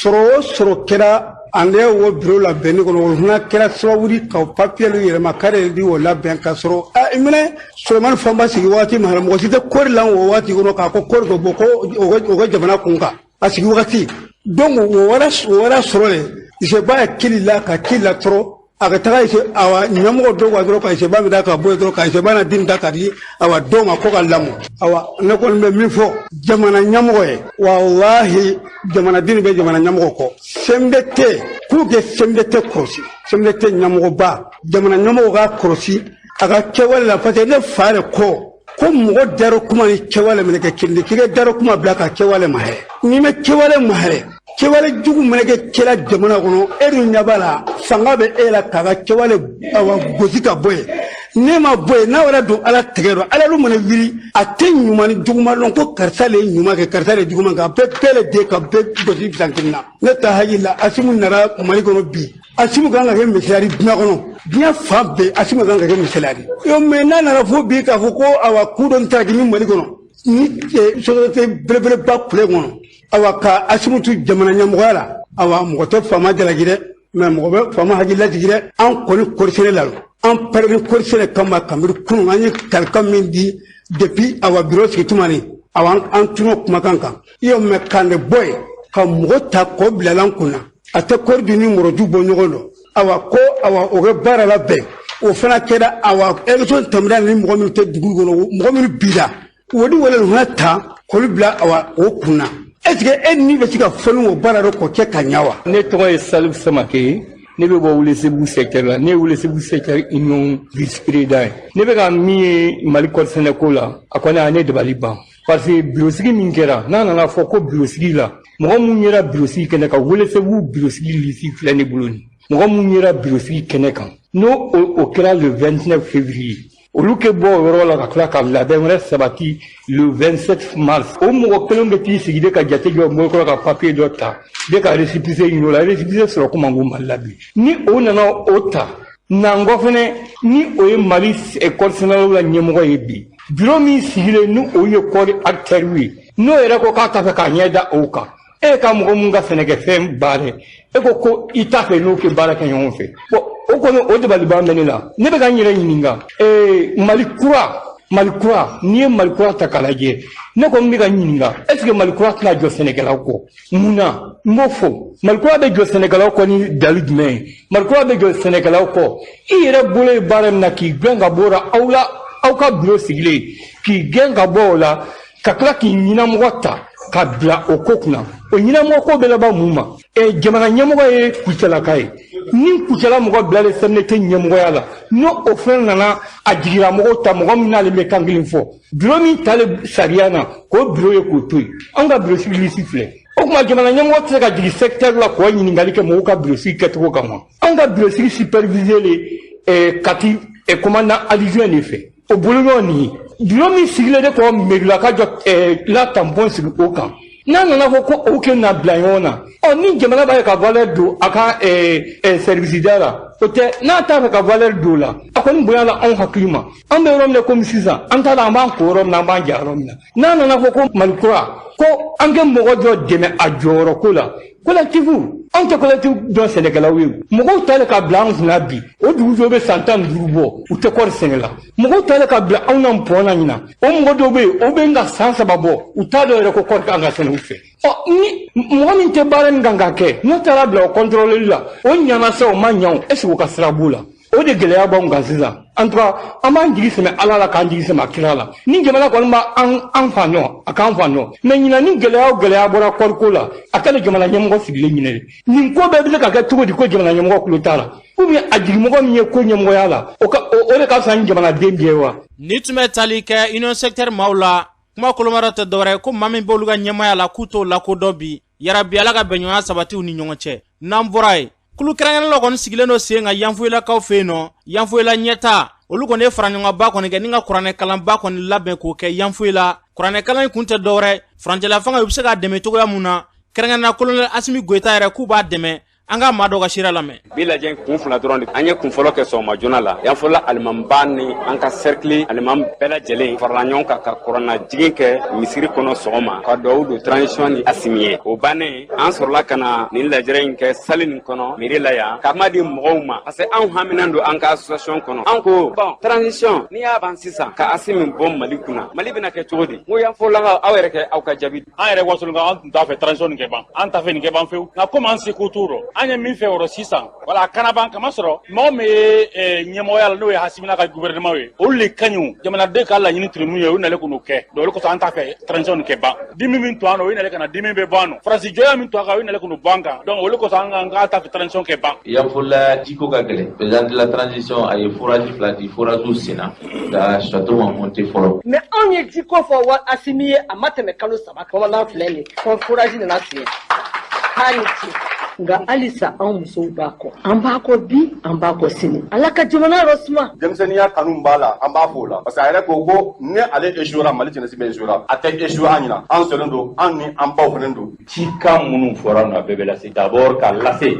Sɔrɔ o sɔrɔ kɛra ale o bureau labɛnni kɔnɔ, o fana kɛra sababu di ka papier yɛlɛma k'ale di o labɛn ka sɔrɔ a minɛ Solomani Fɔnba sigi waati min na, mɔgɔ si tɛ kɔɔri la o waati kɔnɔ k'a ko kɔɔri ka bɔ ko o ka jamana kun kan a sigi wagati. Donc o wɛrɛ sɔrɔ de Iseba ye kili la ka kili la tɔrɔ, a ka taga awa ɲɛmɔgɔ dɔw ka dɔrɔn ka Iseba min ta ka bɔ yen dɔrɔn, ka Iseba na den ta ka di awa dɔw ma ko ka lamɔ. Awa, ne kɔni bɛ min fɔ jamana ɲɛmɔgɔ ye, walahi, jamanaden bɛ jamana ɲɛmɔgɔ kɔ. CMDT, k'u kɛ CMDT kɔlɔsi, CMDT ɲɛmɔgɔba, jamana ɲɛmɔgɔ k'a kɔlɔsi a ka kɛwale la, parce que ne fa yɛrɛ kɔ ko mɔgɔ darɔ kuma ni kɛwale minɛ kɛ kelen de, k'i ka darɔ kuma bila ka kɛwale ma hɛrɛ. N'i ma kɛwale ma hɛrɛ, kɛwale jugu minɛ kɛ kɛla jamana kɔnɔ, e dun ɲɛ b'a la, fanga bɛ e la k'a ka kɛwale awa gosi ka bɔ yen. Ne ma bɔ yen n'a wɛrɛ don, Ala tɛgɛ dɔn, Ala dun mana wuli, a tɛ ɲuman ni juguman dɔn ko karisa le ye ɲuman kɛ, karisa le ye juguman kɛ, a bɛɛ bɛɛ le den ka bɛɛ gosi bisan kelen na. Ne ta hakili la, Asimu nana Mali kɔnɔ bi, Asimu kan ka kɛ misaliya di diɲɛ kɔnɔ, diɲɛ fan bɛɛ Asimu kan ka kɛ misaliya di. Yo, mais n'a nana fo bi k'a fɔ ko awa ku dɔ taara ni Mali kɔnɔ ni société belebeleba kule kɔnɔ, awa ka Asimu tu jamana ɲɛmɔgɔya la, awa mɔgɔ tɛ faama jalaki dɛ, mais mɔgɔ bɛ faama hakili lajigi dɛ. An kɔni kɔɔrisɛnɛ la, an pɛrɛnni kɔɔrisɛnɛ kama kabini kunun, an ye kalikan min di depuis awa bureau sigi tuma ni awa an tun'o kumakan kan. Iyo, mais k'an de bɔ yen ka mɔgɔ ta k'o bila an kunna, a tɛ kɔɔri dun ni mɔrɔju bɔ ɲɔgɔn dɔn, awa ko awa o kɛ baara labɛn, o fana kɛra awa élection tɛmɛna ni mɔgɔ minnu tɛ dugu kɔnɔ, mɔgɔ minnu bira, o di wele fana ta k'olu bila awa o kunna. Est ce que e ni bɛ se ka fɔ ni o baara dɔ k'o kɛ ka ɲɛ wa? Ne tɔgɔ ye Salifu Samake ye, ne bɛ bɔ Welesebugu secteur la, ne ye Welesebugu secteur union vice président ye. Ne bɛ ka min ye Mali kɔɔrisɛnɛko la, a kɔni a ye ne dabali ban, parce que birosigi min kɛra, n'a nana fɔ ko birosigi la, mɔgɔ mun yera birosigi kɛnɛ kan, Welesebugu birosigi lisi filɛ ne bolo nin, mɔgɔ mun yera birosigi kɛnɛ kan, n'o o kɛra le 29 février. Olu kɛ bɔ o yɔrɔ la ka tila ka labɛn wɛrɛ sabati le 27 mars. O mɔgɔ kelen bɛ t'i sigi de ka jate jɔ bolokɔrɔ ka papiye dɔ ta de ka récépissé ɲini o la. Récépissé sɔrɔ ko man go Mali la bi. Ni o nana o ta Nangɔ fɛnɛ, ni o ye Mali kɔɔrisɛnɛlaw la ɲɛmɔgɔ ye bi, biro min sigilen ni o ye kɔɔri acteur ye, n'o yɛrɛ ko k'a t'a fɛ k'a ɲɛ da o kan, e ka mɔgɔ mun ka sɛnɛkɛfɛn baara, e ko ko i t'a fɛ n'o kɛ baara kɛ ɲɔgɔn fɛ. Bon, o kɔni o dabaliban bɛ ne la. Ne bɛ ka n yɛrɛ ɲininka, Mali kura, Mali kura, n'i ye Mali kura ta k'a lajɛ, ne kɔni bɛ ka ɲininka, est ce que Mali kura tɛna jɔ sɛnɛkɛlaw kɔ? Mun na n b'o fɔ? Mali kura bɛ jɔ sɛnɛkɛlaw kɔ ni dalu jumɛn ye? Mali kura bɛ jɔ sɛnɛkɛlaw kɔ, i yɛrɛ bolo ye baara min na, k'i gɛn ka bɔ o la, aw la aw ka biro sigilen, k'i gɛn ka bɔ o la, ka tila k'i ɲinamɔgɔ ta ka bila o ko kunna. O ɲinamɔgɔ ko bɛ laban mun ma? Jamana ɲɛmɔgɔ ye Kucalaka ye. Ni Kucala mɔgɔ bilalen CMDT ɲɛmɔgɔya la, n'o o fɛn nana a jigira mɔgɔw ta, mɔgɔ min n'ale bɛ kan kelen fɔ, biro min talen sariya na, k'o biro ye k'o to yen. Anw ka biro sigi lisi filɛ. O tuma jamana ɲɛmɔgɔ tɛ se ka jigin secteur la k'o ɲininkali kɛ mɔgɔw ka biro sigi kɛcogo kan wa? Anw ka biro sigi supervisé le Kati commandant adjoint de fɛ. O bolo nin ye biro min sigilen de kɔ mairie ka jɔ la tampon sigi o kan. N'a nana fɔ ko o kɛ na bila ɲɔgɔn na, ɔ ni jamana b'a ye ka valeur don a ka service da la, o tɛ. N'a t'a fɛ ka valeur don o la, a kɔni bonya la anw hakili ma. An bɛ yɔrɔ min na komi sisan, an t'a la, an b'an ko yɔrɔ min na, an b'an ja yɔrɔ min na. N'a nana fɔ ko Mali kura, ko an kɛ mɔgɔ dɔ dɛmɛ a jɔyɔrɔ ko la, collectif, anw tɛ collectif dɔn sɛnɛkɛlaw ye. Mɔgɔw talen ka bila an kunna bi, o dugu bɛ san 15 bɔ, u tɛ kɔɔri sɛnɛ la. Mɔgɔw talen ka bila anw na pɔn na ɲina, o mɔgɔ dɔw bɛ yen, o bɛ ka san 3 bɔ, u t'a dɔn yɛrɛ ko kɔɔri kan ka sɛnɛ u fɛ. Ɔ ni mɔgɔ min tɛ baara min kan ka kɛ, n'o taara bila o kɔntɔrɔleli la, o ɲana sa, o ma ɲa o, est ce que o ka sira b'o la? O de gɛlɛya b'anw kan sisan. En tout cas, an b'an jigi sɛmɛ Ala la, k'an jigi sɛmɛ a kira la. Ni jamana kɔni b'an an fa nɔ, a k'an fa nɔ. Mais ɲinan, ni gɛlɛya o gɛlɛya bɔra kɔɔriko la, a kɛlen jamana ɲɛmɔgɔ sigilen ɲinɛ de. Nin ko bɛɛ bɛ se ka kɛ cogo di ko jamana ɲɛmɔgɔ tulo t'a la? Ou bien a jigimɔgɔ min ye ko ɲɛmɔgɔya la, o ka o de ka fisa ni jamanaden bɛɛ ye wa? Ni tun bɛ tali kɛ union secteur maaw la, kuma kolomara tɛ dɔwɛrɛ ko maa min b'olu ka ɲɛmaaya la, k'u t'o lakodɔn bi. Yarabi, Ala ka bɛnɲɔgɔnya sabati u ni ɲɔgɔn cɛ. N'an bɔra yen, kulu kɛrɛnkɛrɛnlaw kɔni sigilen don sen kan Yanfoyilakaw fɛ yen nɔ. Yanfoyila ɲɛta, olu kɔni ye faraɲɔgɔnba kɔni kɛ ni ka kuranɛkalanba kɔni labɛn k'o kɛ Yanfoyila. Kuranɛkalan in kun tɛ dɔwɛrɛ, furancɛla fanga u bɛ se k'a dɛmɛ cogoya mun na, kɛrɛnkɛrɛnnenya colonel Asimi Goyita yɛrɛ, k'u b'a dɛmɛ. An ka maa dɔ ka sira lamɛn. Bi lajɛ kun fila dɔrɔn de. An ye kun fɔlɔ kɛ sɔgɔma joona la Yanfoyila alimamiba ni an ka cercle alimami bɛɛ lajɛlen farala ɲɔgɔn kan ka kuranna jigin kɛ misiri kɔnɔ sɔgɔma, ka duwawu don transition ni Asimi ye. O bannen, an sɔrɔla ka na nin lajɛrɛ in kɛ salle nin kɔnɔ mairie la yan, ka kuma di mɔgɔw ma, parce que anw haminen don an ka association kɔnɔ. An ko bon, transition n'i y'a ban sisan ka Asimi bɔ Mali kunna, Mali bɛna kɛ cogo di? N ko Yanfoyilakaw, aw yɛrɛ kɛ aw ka jaabi. An yɛrɛ Wasolonkaw, an tun t'a fɛ transition nin kɛ ban, an t'a fɛ nin kɛ ban fewu. Nka komi an seko t'o rɔ, an ye min fɛ o rɔ sisan, wala a kana ban, kama sɔrɔ mɔgɔ min ye ɲɛmɔgɔya la, n'o ye Asimi n'a ka gouvernement ye, olu le ka ɲi. O jamanaden ka laɲini tun ye mun ye, u nalen k'o kɛ. Donc olu kosɔn an t'a fɛ transition nin kɛ ban. Dimi min to an na, o ye nalen ka na dimi bɛ bɔ an nɔ. Faransi jɔya min to an kan, o ye nalen k'o bɔ an kan. Donc olu kosɔn an k'an t'a fɛ transition kɛ ban. Yanfoyila jiko ka gɛlɛn. Président de la transition a ye forage fila di, forage senna, nka château ma monté fɔlɔ. Mais anw ye jiko fɔ wa Asimi ye, a ma tɛmɛ kalo 3 kan. Bamanan filɛ nin ko forage nana sen k'a ni ce. Nka halisa anw musow b'a kɔ, an b'a kɔ bi, an b'a kɔ sini. Ala ka jamana yɔrɔ suma. Denmisɛnninya kanu b'a la, an b'a fo o la, parce que a yɛrɛ ko ko ni ale échouera, Mali jeunesse bɛ échouera. A tɛ échouer an ɲina, an sɔnnen don, an ni an baw fana don. Cikan minnu fɔra nɔ, a bɛɛ bɛ lase. D'abord ka lase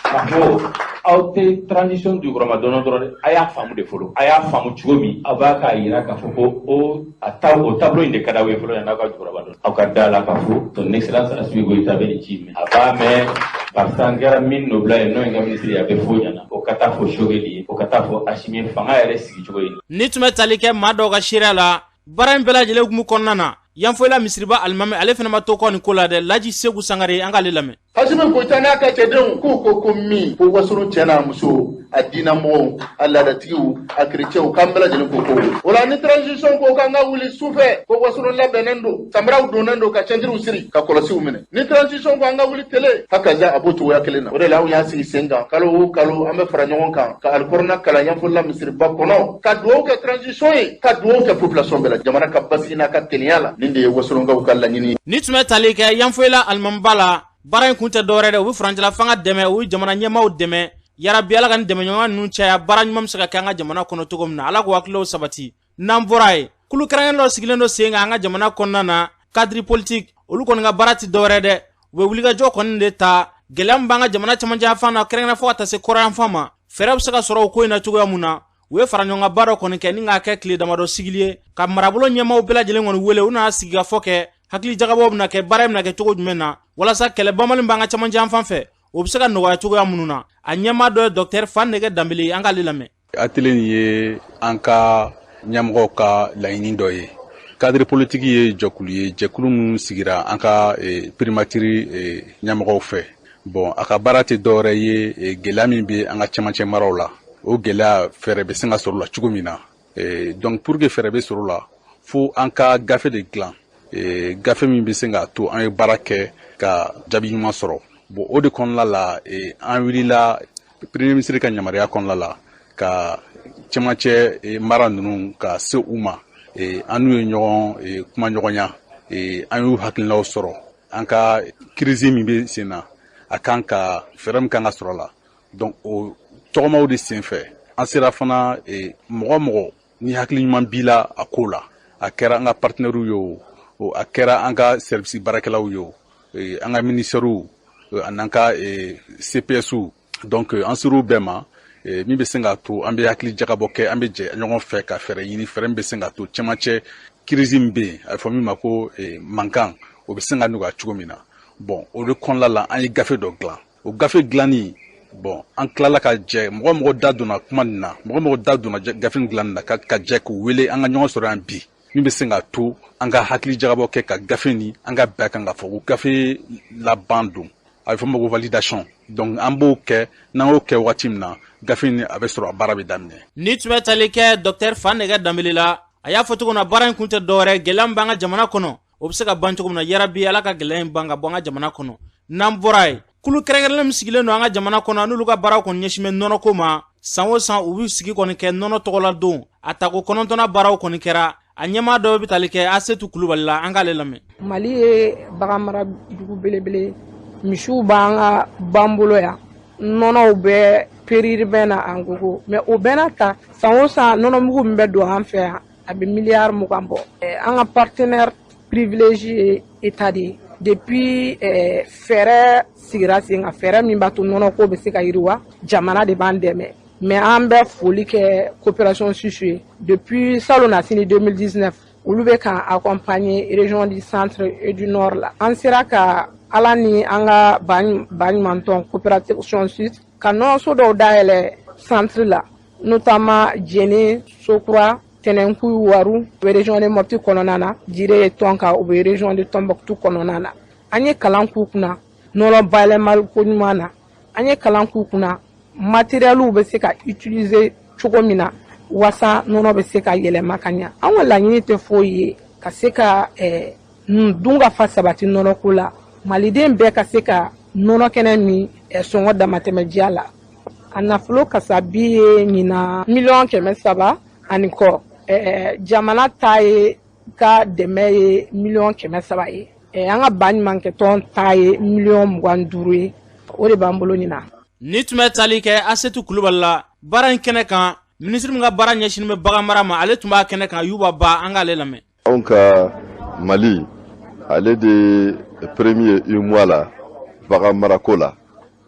ka fɔ aw tɛ transition jukɔrɔma dɔɔnin dɔrɔn dɛ, a y'a faamu de fɔlɔ. A y'a faamu cogo min, aw b'a k'a yira k'a fɔ ko o a ta o tableau in de ka d'aw ye fɔlɔ yanni aw ka jukɔrɔma dɔn. Aw ka da la k'a fɔ son excellence Assimi Goïta bɛ nin ci mɛn, a b'a mɛn, barisa n kɛra min nɔbila ye, n'o ye n ka ministre ye, a bɛ fɔ o ɲɛna, o ka taa fɔ Choguel ye, o ka taa fɔ Assimi ye, fanga yɛrɛ sigicogo ye. Ni tun bɛ tali kɛ maa dɔw ka seereya la, baara in bɛɛ lajɛlen hukumu kɔnɔna na, Yanfoyila misiriba alimami, ale fana ma to kɔ nin ko la dɛ. Laji Segu Sangare, an k'ale lamɛn. Asimi Goyita n'a ka cɛdenw k'u ko ko min ko Wasolon cɛ n'a muso, a diinamɔgɔw, a laadatigiw, a kerecɛnw, k'an bɛɛ lajɛlen ko ko o la ni transition ko k'an ka wuli sufɛ, ko Wasolon labɛnnen don, samaraw donnen don, ka cɛntiriw siri, ka kɔlɔsiw minɛ. Ni transition ko an ka wuli tele hakaza, a b'o cogoya kelen na. O de la anw y'a sigi sen kan, kalo o kalo an bɛ fara ɲɔgɔn kan ka alikɔrɔna kalan Yanfolila misiriba kɔnɔ, ka dugawu kɛ transition ye, ka dugawu kɛ population bɛɛ la, jamana ka basigi n'a ka teliya la. Nin de ye Wasolonkaw ka laɲini ye. Ni tun bɛ tali kɛ Yanfoyila alimamiba la, baara in kun tɛ dɔwɛrɛ dɛ, u bɛ furancɛla fanga dɛmɛ, u ye jamana ɲɛmaaw dɛmɛ. Yarabi Ala ka nin dɛmɛɲɔgɔnya ninnu caya, baara ɲuman bɛ se ka kɛ an ka jamana kɔnɔ cogo min na. Ala k'o hakiliw sabati. N'an bɔra yen, kulu kɛrɛnkɛrɛnnen dɔ sigilen don sen kan an ka jamana kɔnɔna na, cadre politique. Olu kɔni ka baara tɛ dɔwɛrɛ dɛ, u bɛ wulikajɔ kɔni de ta gɛlɛya min b'an ka jamana cɛmancɛ yanfan na, kɛrɛnkɛrɛn fo ka taa se kɔrɔn yanfan ma. Fɛɛrɛ bɛ se ka sɔrɔ o ko in na cogoya mun na. U ye fara ɲɔgɔnkanba dɔ kɔni kɛ ni k'a kɛ tile damadɔ sigili ye, ka marabolo ɲɛmaaw bɛɛ lajɛlen kɔni wele. U nana sigikafɔ kɛ, hakili jagabɔ bɛna kɛ, baara bɛna kɛ cogo jumɛn na walasa kɛlɛ banbali b'an ka cɛmancɛ yanfan fɛ, o bɛ se ka nɔgɔya cogoya minnu na. A ɲɛmaa dɔ ye docteur Fanɛgɛ Danbele, an k'ale lamɛn. Atelier nin ye an ka ɲɛmɔgɔw ka laɲini dɔ ye. Cadre politique ye jɛkulu ye, jɛkulu minnu sigira an ka primature ɲɛmɔgɔw fɛ. Bon, a ka baara tɛ dɔwɛrɛ ye, gɛlɛya min bɛ an ka cɛmancɛ maraw la, o gɛlɛya fɛɛrɛ bɛ se ka sɔrɔ la cogo min na. Donc pour que fɛɛrɛ bɛ sɔrɔ la, fo an ka gafe de dilan, gafe min bɛ se k'a to an ye baara kɛ ka jaabi ɲuman sɔrɔ. Bon, o de kɔnɔna la, an wulila premier ministre ka yamaruya kɔnɔna la ka cɛmancɛ mara ninnu ka se u ma. An n'u ye ɲɔgɔn kumaɲɔgɔnya, an y'u hakilinaw sɔrɔ an ka crise min bɛ sen na, a kan ka fɛɛrɛ min kan ka sɔrɔ la. Donc o tɔgɔmaw de senfɛ, an sera fana mɔgɔ mɔgɔ ni hakili ɲuman b'i la a ko la, a kɛra an ka partenaires ye o, a kɛra an ka service baarakɛlaw ye o, an ka ministères ani ka CPS. Donc an ser'u bɛɛ ma, min bɛ se k'a to an bɛ hakili jagabɔ kɛ, an bɛ jɛ ɲɔgɔn fɛ ka fɛɛrɛ ɲini, fɛɛrɛ min bɛ se k'a to cɛmancɛ crise min bɛ yen, a bɛ fɔ min ma ko mankan, o bɛ se ka nɔgɔya cogo min na. Bon, o de kɔnɔna la, an ye gafe dɔ dilan. O gafe dilanni, bon, an tilala ka jɛ, mɔgɔ mɔgɔ da donna kuma nin na, mɔgɔ mɔgɔ da donna gafe nin dilanni na, ka jɛ k'u wele an ka ɲɔgɔn sɔrɔ yan bi, min bɛ se k'a to an ka hakili jagabɔ kɛ ka gafe nin, an ka bɛn a kan k'a fɔ ko gafe laban don, a bɛ fɔ ma ko validation. Donc an b'o kɛ, n'an y'o kɛ waati min na, gafe nin a bɛ sɔrɔ, a baara bɛ daminɛ. Ni tun bɛ tali kɛ docteur Fanɛgɛ Danbele la, a y'a fɔ cogo min na, baara in kun tɛ dɔwɛrɛ, gɛlɛya min b'an ka jamana kɔnɔ, o bɛ se ka ban cogo min na. Yarabi Ala ka gɛlɛya in ban ka bɔ an ka jamana kɔnɔ. N'an bɔra yen, kulu kɛrɛnkɛrɛnnen min sigilen don an ka jamana kɔnɔ, n'olu ka baaraw kɔni ɲɛsin bɛ nɔnɔko ma, san o san u b'u sigi kɔni kɛ nɔnɔ tɔgɔla don. A tako 9nan baaraw kɔni kɛra. A ɲɛmaa dɔ bɛ tali kɛ Asetu Kulubali la, an k'ale lamɛn. Mali ye baganmara dugu belebele, misiw b'an ka ban bolo yan, nɔnɔw bɛ périurbain na en gogo, mais o bɛɛ n'a ta, san o san nɔnɔmugu min bɛ don an fɛ yan, a bɛ miliyari 20 bɔ. An ka partenaire privilégié ye État de ye. Depuis fɛɛrɛ sigira sen kan, fɛɛrɛ min b'a to nɔnɔko bɛ se ka yiriwa, jamana de b'an dɛmɛ. Mais an bɛ foli kɛ coopération suisse ye. Depuis salon nasini 2019, olu bɛ k'an accompagner région du centre et du nord la. An sera ka Ala ni an ka baɲumantɔn coopération suisse ka nɔnɔso dɔw dayɛlɛ centre la, notamment Jɛnɛ, Sokura, Tɛnɛnku, Waru, u bɛ région de Mopti kɔnɔna na, Jire, Tɔnka, u bɛ région de Tombouctou kɔnɔna na. An ye kalan k'u kunna nɔnɔ bayɛlɛmali ko ɲuman na, an ye kalan k'u kunna matériels bɛ se ka utiliser cogo min na wasa nɔnɔ bɛ se ka yɛlɛma ka ɲa. An ka laɲini tɛ foyi ye ka se ka dun ka fa sabati nɔnɔko la, maliden bɛɛ ka se ka nɔnɔ kɛnɛ min sɔngɔ damatɛmɛ diya la. A nafolo kasabi ye ɲinan miliyɔn 300 ani kɔ. Jamana ta ye ka dɛmɛ ye miliyɔn 300 ye, an ka baɲumankɛtɔn ta ye miliyɔn 25 ye. O de b'an bolo ɲinan. Ni tun bɛ tali kɛ Asetu Kulubali la, baara in kɛnɛ kan, minisiri min ka baara ɲɛsinnen bɛ bagan mara ma, ale tun b'a kɛnɛ kan, Yuba Ba, an k'ale lamɛn. Anw ka Mali, ale de premier UEMOA la bagan marako la,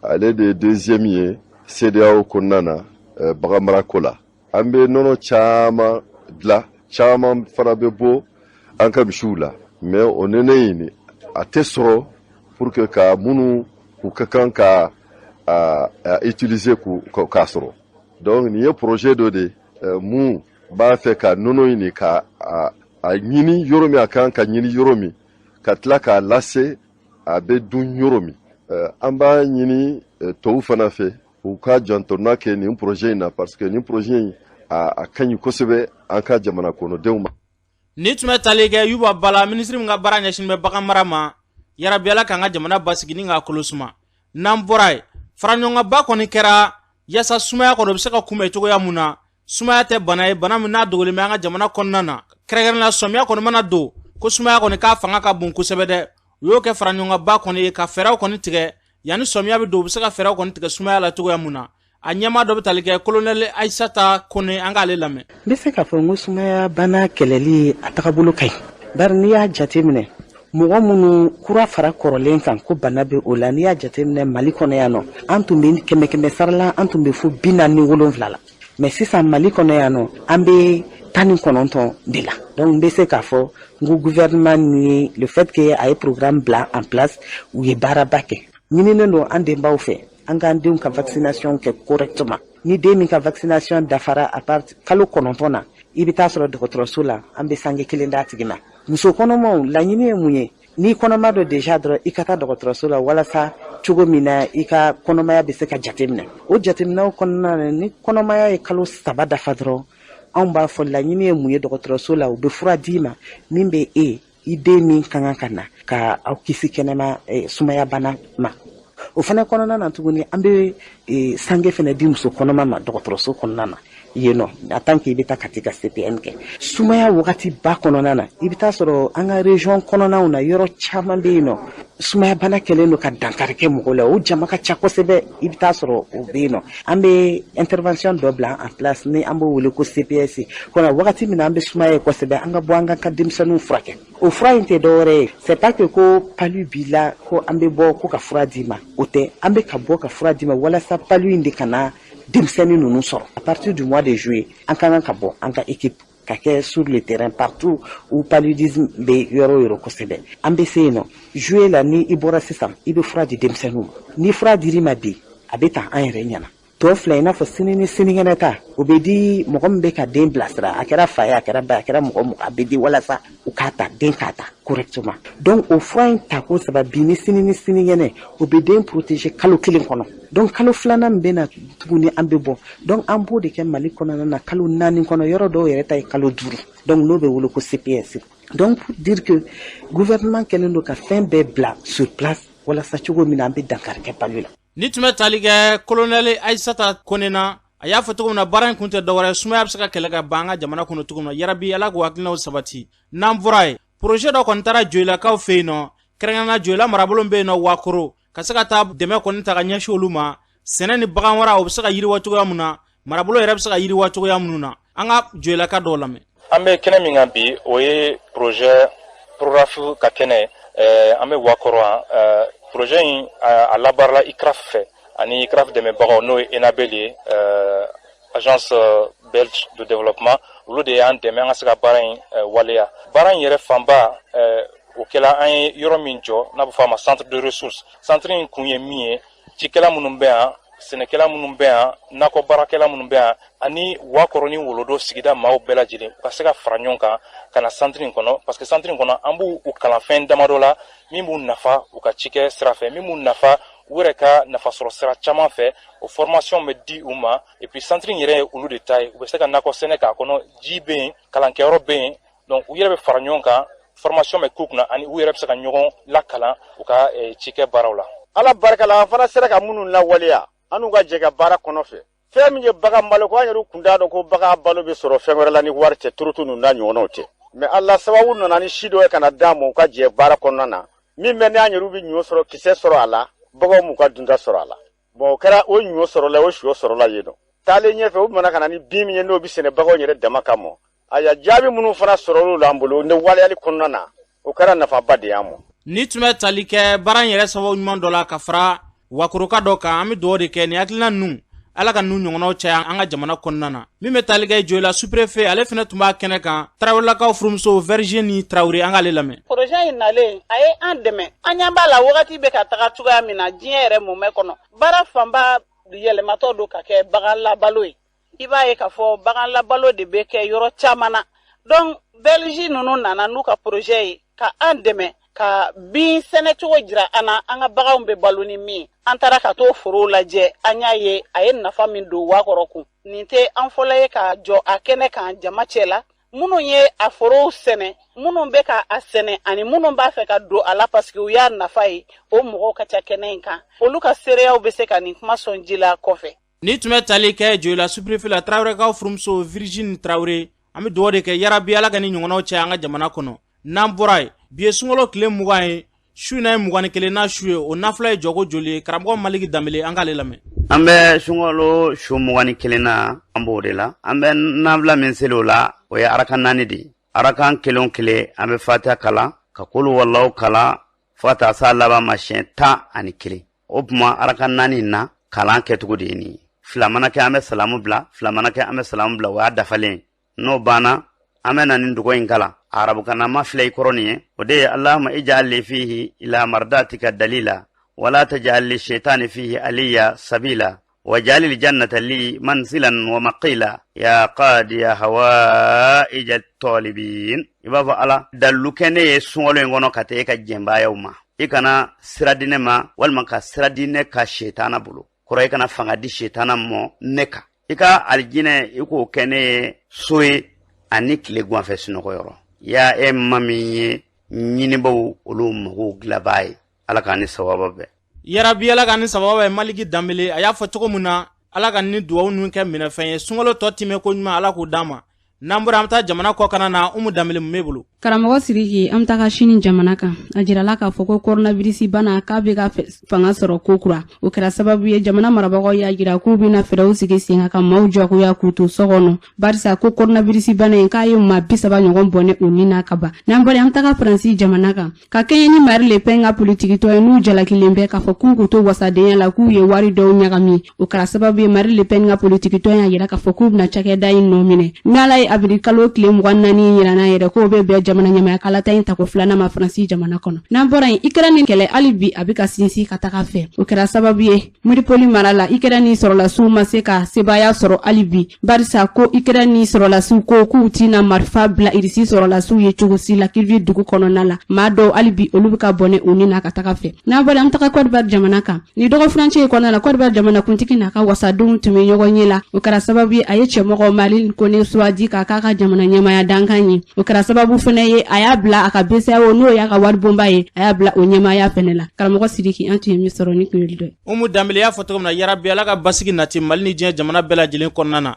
ale de deuxième ye CEDEAO kɔnɔna na bagan marako la. An bɛ nɔnɔ caman dilan, caman fana bɛ bɔ an ka misiw la, mais o nɔnɔ in a tɛ sɔrɔ pour que ka minnu u ka kan ka a utiliser k'a sɔrɔ. Donc nin ye projet dɔ de mun b'a fɛ ka nɔnɔ in ka a ɲini yɔrɔ min a kan ka ɲini yɔrɔ min, ka tila k'a lase a bɛ dun yɔrɔ min. An b'a ɲini tɔw fana fɛ, u ka jantonna kɛ nin projet in na, parce que nin projet in a ka ɲi kosɛbɛ an ka jamana kɔnɔdenw ma. Ni tun bɛ tali kɛ Yuba Bala, minisiri min ka baara ɲɛsinnen bɛ bagan mara ma. Yarabi Ala k'an ka jamana basigi ni k'a kolo suma. N'an bɔra yen, faraɲɔgɔnkanba kɔni kɛra yaasa sumaya kɔni o bɛ se ka kunbɛn cogoya mun na. Sumaya tɛ bana ye, bana min n'a dogolen bɛ an ka jamana kɔnɔna na, kɛrɛnkɛrɛnnenya la sɔmiya kɔni mana don ko sumaya kɔni k'a fanga ka bon kosɛbɛ dɛ. U y'o kɛ faraɲɔgɔnkanba kɔni ye ka fɛɛrɛw kɔni tigɛ yanni sɔmiya bɛ don, u bɛ se ka fɛɛrɛw kɔni tigɛ sumaya la cogoya mun na. A ɲɛmaa dɔ bɛ tali kɛ kolonɛli Ayisata Kone, an k'ale lamɛn. N bɛ se k'a fɔ n ko sumaya bana kɛlɛli a tagabolo ka ɲi, bari n'i y'a jateminɛ, mɔgɔ minnu kura fara kɔrɔlen kan ko bana bɛ o la, n'i y'a jateminɛ Mali kɔnɔ yan nɔ, an tun bɛ kɛmɛ kɛmɛ sara la, an tun bɛ fo 47 la, mais sisan Mali kɔnɔ yan nɔ, an bɛ 19 de la. Donc n bɛ se k'a fɔ n ko gouvernement ni le fait que a ye programme bila en place, u ye baaraba kɛ. Ɲininen don an denbaw fɛ, an k'an denw ka vaccination kɛ correctement. Ni den min ka vaccination dafara à part kalo 9 na, i bɛ taa sɔrɔ dɔgɔtɔrɔso la, an bɛ sange kelen d'a tigi ma. Muso kɔnɔmaw, laɲini ye mun ye? N'i kɔnɔma don déjà dɔrɔn, i ka taa dɔgɔtɔrɔso la, walasa cogo min na i ka kɔnɔmaya bɛ se ka jateminɛ. O jateminɛw kɔnɔna na, ni kɔnɔmaya ye kalo 3 dafa dɔrɔn, anw b'a fɔ laɲini ye mun ye dɔgɔtɔrɔso la, u bɛ fura d'i ma min bɛ e i den min ka kan ka na ka aw kisi kɛnɛma sumaya bana ma. O fana kɔnɔna na tuguni, an bɛ sange fana di muso kɔnɔma ma dɔgɔtɔrɔso kɔnɔna na yen nɔ, en tant que i bɛ taa ka t'i ka CPN kɛ. Sumaya wagati ba kɔnɔna na, i bɛ taa sɔrɔ an ka région kɔnɔnaw na, yɔrɔ caman bɛ yen nɔ, sumaya bana kɛlen don ka dankari kɛ mɔgɔw la, o jama ka ca kosɛbɛ. I bɛ taa sɔrɔ o bɛ yen nɔ, an bɛ intervention dɔ bila en place ni an b'o wele ko CPS kɔnɔ. Wagati min na an bɛ sumaya ye kosɛbɛ, an ka bɔ an ka denmisɛnninw furakɛ. O fura in tɛ dɔwɛrɛ ye, c'est pas que ko palu b'i la ko an bɛ bɔ ko ka fura d'i ma, o tɛ. An bɛ ka bɔ ka fura d'i ma walasa palu in de kana denmisɛnnin ninnu sɔrɔ. À partir du mois de juillet, an ka kan ka bɔ an ka équipe ka kɛ sur le terrain partout où paludisme bɛ yɔrɔ o yɔrɔ kosɛbɛ, an bɛ se yen nɔ juillet la. Ni i bɔra sisan, i bɛ fura di denmisɛnninw ma. Ni fura dir'i ma bi, a bɛ ta an yɛrɛ ɲɛna. Tɔ filɛ, i n'a fɔ sini ni sinikɛnɛ ta, o bɛ di mɔgɔ min bɛ ka den bilasira, a kɛra fa ye, a kɛra ba ye, a kɛra mɔgɔ mɔgɔ, a bɛ di walasa u k'a ta, den k'a ta correctement. Donc o fura in tako saba, bi ni sini ni sinikɛnɛ, o bɛ den protéger kalo kelen kɔnɔ. Donc kalo filanan min bɛ na tuguni, an bɛ bɔ. Donc an b'o de kɛ Mali kɔnɔna na kalo 4 kɔnɔ, yɔrɔ dɔw yɛrɛ ta ye kalo 5. Donc n'o bɛ wele ko CPS. Donc pour dire que gouvernement kɛlen don ka fɛn bɛɛ bila sur place walasa cogo min na an bɛ dankari kɛ palu la. Ni tun bɛ tali kɛ kolonɛli Ayisata Kone na, a y'a fɔ cogo min na, baara in kun tɛ dɔwɛrɛ, sumaya bɛ se ka kɛlɛ ka ban an ka jamana kɔnɔ cogo min na. Yarabi, Ala k'u hakilinaw sabati. N'an bɔra yen, projet dɔ kɔni taara Joyilakaw fɛ yen nɔ, kɛrɛnkɛrɛnnenya Joyila marabolo bɛ yen nɔ, Wakoro, ka se ka taa dɛmɛ kɔni ta ka ɲɛsin olu ma, sɛnɛ ni bagan wara, o bɛ se ka yiriwa cogoya mun na, marabolo yɛrɛ bɛ se ka yiriwa cogoya minnu na. An ka Joyilaka dɔw lamɛn. An bɛ kɛnɛ min kan bi, o ye projet PRORAF ka kɛnɛ. An bɛ Wakoro yan. Projet in a labaarala ICRAF fɛ ani ICRAF dɛmɛbagaw, n'o ye ENABEL ye, agence belge de développement. Olu de y'an dɛmɛ an ka se ka baara in waleya. Baara in yɛrɛ fanba, o kɛla an ye yɔrɔ min jɔ n'a bɛ fɔ a ma centre de ressources. Centre in kun ye min ye, cikɛla minnu bɛ yan, sɛnɛkɛla minnu bɛ yan, nakɔ baarakɛla minnu bɛ yan, ani Wakɔrɔ ni Wolodo sigida maaw bɛɛ lajɛlen, u ka se ka fara ɲɔgɔn kan ka na centre in kɔnɔ, parce que centre in kɔnɔ, an b'u u kalan fɛn damadɔ la min b'u nafa u ka cikɛ sira fɛ, min b'u nafa u yɛrɛ ka nafasɔrɔ sira caman fɛ. O formation bɛ di u ma. Et puis centre in yɛrɛ ye olu de ta ye, u bɛ se ka nakɔ sɛnɛ k'a kɔnɔ, ji bɛ yen, kalankɛyɔrɔ bɛ yen. Donc u yɛrɛ bɛ fara ɲɔgɔn kan, formation bɛ k'u kunna, ani u yɛrɛ bɛ se ka ɲɔgɔn lakalan u ka cikɛ baaraw la. Ala barika la, an fana sera ka minnu lawaleya, an n'u ka jɛ ka baara kɔnɔ fɛ, fɛn min ye bagan balo ko, an yɛrɛ kun t'a dɔn ko bagan balo bɛ sɔrɔ fɛn wɛrɛ la ni wari tɛ, turutu ninnu n'a ɲɔgɔnnaw tɛ. Mais Ala sababu nana ni si dɔ ye ka na d'an ma u ka jɛ baara kɔnɔna na, min bɛ n'an yɛrɛ bɛ ɲɔ sɔrɔ, kisɛ sɔrɔ a la, baganw m'u ka dunta sɔrɔ a la. Bon, o kɛra o ɲɔ sɔrɔla, o sɔ sɔrɔla yen nɔ. Taalen ɲɛfɛ, u nana ka na ni bin min ye, n'o bɛ sɛnɛ baganw yɛrɛ dama kama. Aya, jaabi minnu fana sɔrɔla l'an bolo ne waleyali kɔnɔna na, o kɛra nafaba de y'an ma. Ni tun bɛ tali kɛ baara in yɛrɛ sababu ɲuman dɔ la ka fara Wakoroka dɔ kan, an bɛ dugawu de kɛ nin hakilina ninnu, Ala ka ninnu ɲɔgɔnnaw caya an ka jamana kɔnɔna na. Min bɛ tali kɛ Joyila sous-préfet, ale fana tun b'a kɛnɛ kan, Tarawelelakaw furumuso Virginie Tarawele, an k'ale lamɛn. Projet in nalen, a ye an dɛmɛ. An ɲɛ b'a la, wagati bɛ ka taga cogoya min na, diɲɛ yɛrɛ mumɛ kɔnɔ, baara fanba yɛlɛmatɔ don ka kɛ bagan labalo ye. I b'a ye k'a fɔ bagan labalo de bɛ kɛ yɔrɔ caman na. Donc Belge ninnu nana n'u ka projet ye ka an dɛmɛ ka bin sɛnɛcogo jira an na, an ka baganw bɛ balo ni min ye. An taara ka t'o forow lajɛ, an y'a ye a ye nafa min don Wakɔrɔ kun. Nin tɛ an fɔlɔ ye ka jɔ a kɛnɛ kan jama cɛ la. Minnu ye a forow sɛnɛ, minnu bɛ ka a sɛnɛ, ani minnu b'a fɛ ka don a la parce que u y'a nafa ye, o mɔgɔw ka ca kɛnɛ in kan. Olu ka seereyaw bɛ se ka nin kuma sɔn ji la kɔfɛ. Ni tun bɛ tali kɛ Joyila sous-préfet la, Tarawelekaw furumuso Virginie Tarawele, an bɛ dugawu de kɛ, yarabi, Ala ka ni ɲɔgɔnnaw caya an ka jamana kɔnɔ. N'an bɔra yen, bi ye sunkalo tile 20 ye, su in na ye 21nan su ye. O nafila ye jɔko joli ye? Karamɔgɔ Maliki Danbele, an k'ale lamɛn. An bɛ sunkalo su 21 na, an b'o de la. An bɛ nafila min seli o la, o ye arakan 4 de ye. Arakan kelen o kelen, an bɛ fatiha kalan, ka kulu walaw kalan, fo ka taa s'a laban ma siɲɛ 11. O tuma arakan 4 na, kalan kɛcogo de ye nin ye. 2 mana kɛ, an bɛ salamu bila, 2 mana kɛ, an bɛ salamu bila, o y'a dafalen ye. N'o banna, an bɛ na nin duga in kalan. Arabukanama filɛ i kɔrɔ nin ye, o de ye Allahumma ij'al li fihi ila mardatika dalila wala taj'al li shaitani fihi aliya sabila waj'al li jannata li manzilan wa maqila ya qadiya hawaij at-talibin. I b'a fɔ Ala, dalilu kɛ ne ye sunkalo in kɔnɔ ka taa e ka jɛnbaayaw ma. I kana sira di ne ma walima ka sira di ne ka setana bolo. Kɔrɔ, i kana fanga di setana mɔ ne kan. I ka alijinɛ, i k'o kɛ ne ye so ye ani tile ganfɛ sunɔgɔ yɔrɔ. Ya e ma min ye ɲinibaw olu mago dilabaa ye, Ala k'an ni sawaba bɛn. Yarabi, Ala k'an ni sawaba bɛn. Maliki Danbele, a y'a fɔ cogo min na, Ala ka ni duwawu ninnu kɛ minɛfɛn ye. Sunkalo tɔ timɛ ko ɲuman, Ala k'o d'an ma. N'an bɔra, an bɛ taa jamana kɔkana na. Umu Danbele, mun b'e bolo? Karamɔgɔ Siriki, an bɛ taga sini jamana kan. A jirala k'a fɔ ko coronavirus bana k'a bɛ ka fanga sɔrɔ ko kura. O kɛra sababu ye jamana marabagaw y'a jira k'u bɛna fɛɛrɛw sigi sen kan ka maaw jagoya k'u to so kɔnɔ, barisa ko coronavirus bana in k'a ye maa 30 ɲɔgɔn bɔnɛ u ni na ka ban. N'an bɔra, an bɛ taga Faransi jamana kan. Ka kɛɲɛ ni Marine Le Pen ka politikitɔn ye, n'u jalakilen bɛ k'a fɔ k'u k'u to wasadenya la k'u ye wari dɔw ɲagami, o kɛra sababu ye Marine Le Pen ka politikitɔn y'a jira k'a fɔ k'u bɛna cakɛda in nɔ minɛ. N'Ala ye avril kalo tile 24 yira n'a yɛrɛ k'o bɛ bɛn jamana ɲɛmaya kalata in tako filanan ma Faransi jamana kɔnɔ. N'an bɔra yen, Ukraine kɛlɛ hali bi a bɛ ka sinsin ka taga fɛ. O kɛra sababu ye Mariupol mara la, Ukraine sɔrɔlasiw ma se ka sebaaya sɔrɔ hali bi, barisa ko Ukraine sɔrɔlasiw ko k'u tɛna marifa bila Irisi sɔrɔlasiw ye cogo si la Kyiv dugu kɔnɔna la. Maa dɔw hali bi olu bɛ ka bɔnɛ u ni na ka taga fɛ. N'an bɔra, an bɛ taga Côte d'Ivoire jamana kan. Ni dɔgɔ furancɛ kɔnɔna la, Côte d'Ivoire jamana kuntigi n'a ka wasadenw tun bɛ ɲɔgɔn ye la. O kɛra sababu ye a ye cɛmɔgɔ Mali Kone sugandi k'a k'a ka jamana ɲɛmaya dankan ye. O kɛra sababu fana ye a y'a bila a ka BCEAO, n'o y'a ka waribonba ye, a y'a bila o ɲɛmaya fana la. Karamɔgɔ Sidiki, an tun ye min sɔrɔ ni kun dɔ ye. Umu Danbele y'a fɔ cogo min na, yarabi, Ala ka basigi nati Mali ni diɲɛ jamana bɛɛ lajɛlen kɔnɔna na.